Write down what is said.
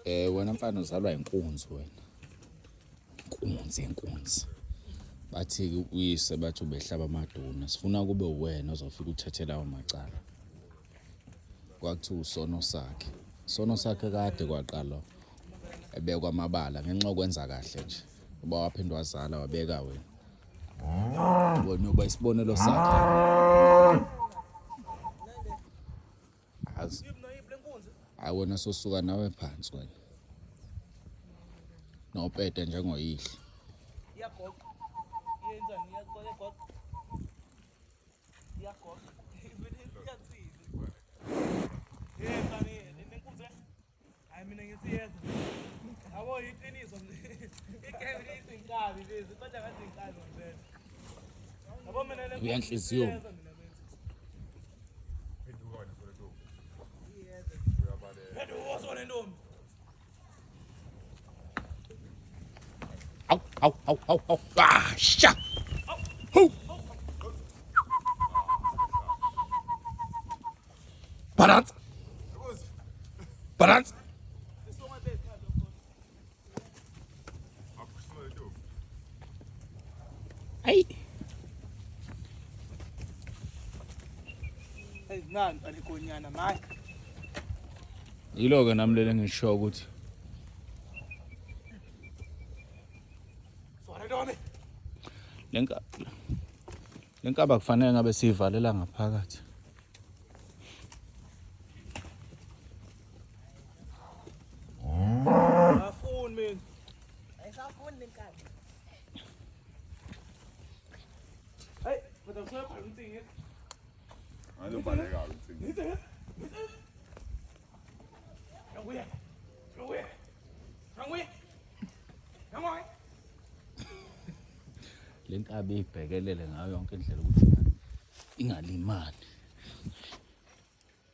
Wena mfana uzalwa inkunzi wena. Inkunzi inkunzi. Bathi uyise bathi ubehlaba amaduna. Sifuna kube uwena ozofika uthethe lawo macala. Kwakuthiwa usono sakhe. Sono sakhe kade kwaqala ebekwa amabala ngenxa yokwenza kahle nje. Uba waphinde wazala wabeka wena. Wena uba isibonelo sakhe. Azi. Hayi wena sosuka nawe phansi wena. Nopete njengoyihlo. Iyagoqa. Iyenzani? Iyagoqa. Iyagoqa. Iyathini? Yenzani? Nenkunzi. Hayi mina ngithi yeza. Yabo iqiniso nje. Igame izinkabi lezi kodwa ngathi inkabi ngempela. Yabo mina le Uyanhliziyo. iyeza mina benzi. Phenduka sona ntombi. Awu awu awu awu awu. Ah, sha. Hu. Balance. Balance. Ayi. Hey nanti alikonyana manje. Yilo ke nami lele ngisho ukuthi Sona ntombi. lenka lenkaba kufanele ngabe siyivalela ngaphakathi. Afuni mina. Ayisafuni lenkabi. Hey, kodwa kusekhona umcingi. Azobaleka umcingi. Nanguye. Nanguye. Nanguye. Nanguye. Lenkabi ibhekelele ngayo yonke indlela ukuthi ingalimali.